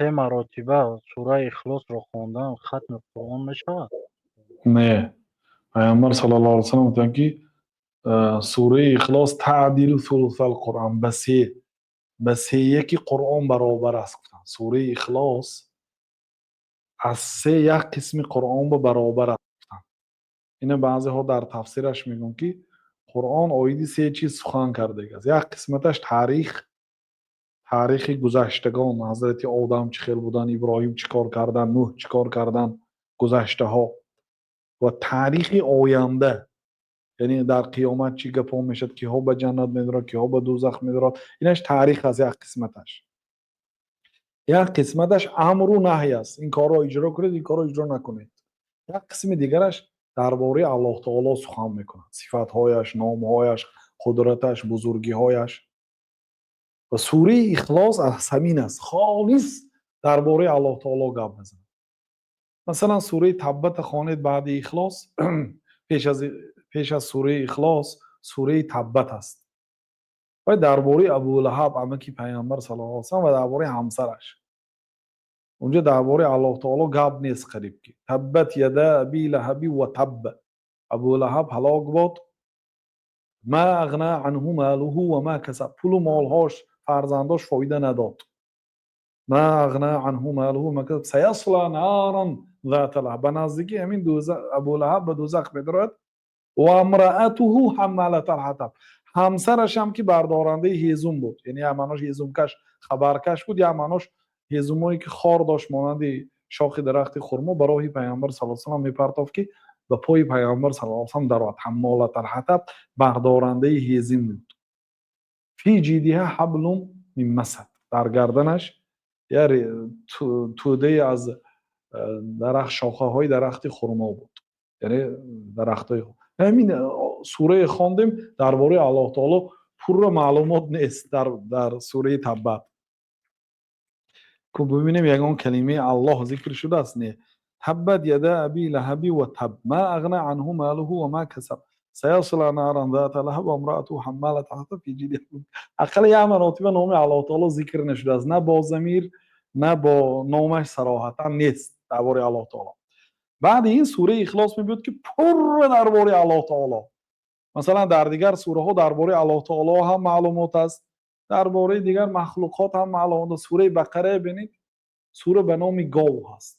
Се маротиба сураи Ихлосро хондан хатми Қуръон мешавад? Не, Пайғамбар саллаллоҳу алайҳи васаллам гуфтанд, ки сураи Ихлос تعدل ثلث القرآن, ба сеяки Қуръон баробар аст, гуфтанд. Сураи Ихлос аз се як қисми Қуръон ба баробар аст, гуфтанд. Ина баъзеҳо дар тафсираш мегӯянд, ки Қуръон оиди се чиз сухан кардагиаст. Як қисматаш таърих, таърихи гузаштагон: ҳазрати Одам чӣ хел буданд, Иброҳим чӣ кор карданд, Нӯҳ чӣ кор карданд, гузаштаҳо, ва таърихи оянда, яъне дар қиёмат чӣ гапҳо мешавад, киҳо ба ҷаннат медорад, киҳо ба дӯзах медорад. Инаш таърих аст як қисматаш. Як қисматаш амру наҳй аст: ин корро иҷро кунед, ин корро иҷро накунед. Як қисми дигараш дар бораи Аллоҳ таоло сухан мекунад: сифатҳояш, номҳояш, қудраташ, бузургиҳояш. Ва сураи Ихлос аз ҳамин аст, холис дар бораи Аллоҳ таоло гап мезанад. Масалан, сураи Таббата хонед баъди Ихлос. Пеш аз сураи Ихлос сураи Таббат аст ва дар бораи Абулаҳаб, амаки Пайғамбар саллаллоҳу алайҳи васаллам, ва дар бораи ҳамсараш. Унҷо дар бораи Аллоҳ таоло гап нест қариб ки. تبت يدا أبي لهب وتب, Абулаҳаб ҳалок бод. ما أغنى عنه ماله وما كسب, пулу молҳош, фарзандош фоида надод. ما أغنى عنه ماله وما كسب سيصلى نارا ذات لهب, ба наздикӣ ҳамин Абулаҳаб ба дӯзах медарояд. وامرأته حمالة الحطب, ҳамсарашам, ки бардорандаи ҳезум буд, яъне як маънош ҳезумкаш, хабаркаш буд, як маънош ҳезумое, ки хор дошт, монанди шохи дарахти хурмо, ба роҳи Пайғамбар сал салам мепартофт, ки ба пои Пайғамбар сал салам дарояд. حمالة الحطب, бардорандаи ҳезим буд. في جيدها حبل من مسد, дар гарданаш як тӯдае аз дарахт, шохаҳои дарахти хурмо буд, яъне дарахтҳои. Ҳамин сурае хондем, дар бораи Аллоҳ таоло пурра маълумот нест дар сураи Таббат. Ку бибинем, ягон калимаи Аллоҳ зикр шудааст? Не. تبت يدا أبي لهب وتب ما أغنى عنه ماله وما كسب سيصلى نارا ذات لهب وامرأته حمالة الحطب في جيدها. Ақалла як маротиба номи Аллоҳ таоло зикр нашудааст, на бо замир, на бо номаш, сароҳатан нест дар бораи Аллоҳ таоло. Баъди ин сураи Ихлос мебиёд, ки пурра дар бораи Аллоҳ таоло. Масалан, дар дигар сураҳо дар бораи Аллоҳ таоло ҳам маълумот аст, дар бораи дигар махлуқот ҳам маълумот аст. Сураи Бақара бинед, сура ба номи гов ҳаст,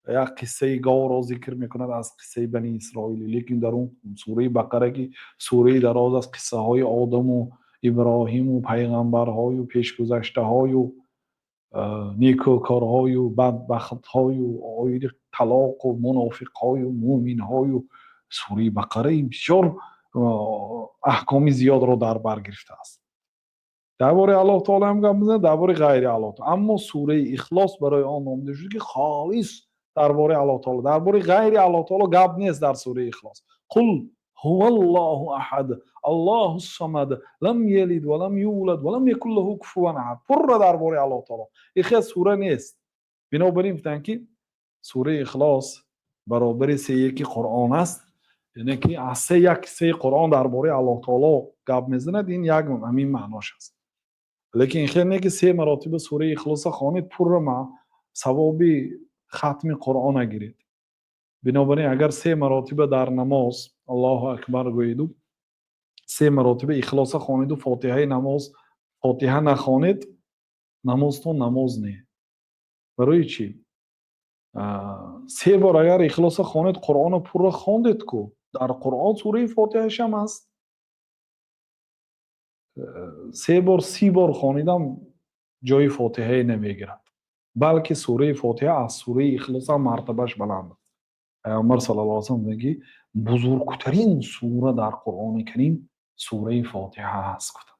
як қиссаи говро зикр мекунад аз қиссаи Бани Исроил. Лекин дар он сураи Бақара, ки сураи дароз аст, қиссаҳои Одаму Иброҳиму пайғамбарҳою пешгузаштаҳою некӯкорҳою бадбахтҳою оиди талоқу мунофиқҳою мӯминҳою, сураи Бақара бисёр аҳкоми зиёдро дар бар гирифтааст. Дар бораи Аллоҳ таоло ҳам гап мезанад, дар бораи ғайри Аллоҳ таоло. Аммо сураи Ихлос барои он номида шуд, ки холис дар бораи Аллоҳ таоло, дар бораи ғайри Аллоҳ таоло гап нест дар сураи Ихлос. قل هو الله أحد الله الصمد لم يلد ولم يولد ولم يكن له كفوا أحد, пурра дар бораи Аллоҳ таоло. Ихел сура нест. Бинобар ин гуфтанд, ки сураи Ихлос баробари сеяки Қуръон аст, яъне ки аз се як ҳиссаи Қуръон дар бораи Аллоҳ таоло гап мезанад. Ин як ҳамин маънош аст. Лекин ин хел не, ки се маротиба сураи Ихлоса хонед, пурра савоби хатми Қуръона гиред. Бинобар ин, агар се маротиба дар намоз Аллоҳу акбар гӯеду, се маротиба Ихлоса хонеду, фотиҳаи намоз, фотиҳа нахонед, намозтон намоз не. Барои чӣ? Се бор агар Ихлоса хонед, Қуръонро пурра хондед ку, дар Қуръон сураи Фотиҳашам ҳаст. Се бор, 30 бор хонидам, ҷои фотиҳае намегирад, балки сураи Фотиҳа аз сураи Ихлос ҳам мартабаш баланд аст. Пайғамбар саллаллоҳу алайҳи васаллам мегӯяд, ки бузургтарин сура дар Қуръони Карим сураи Фотиҳа аст, гуфтанд.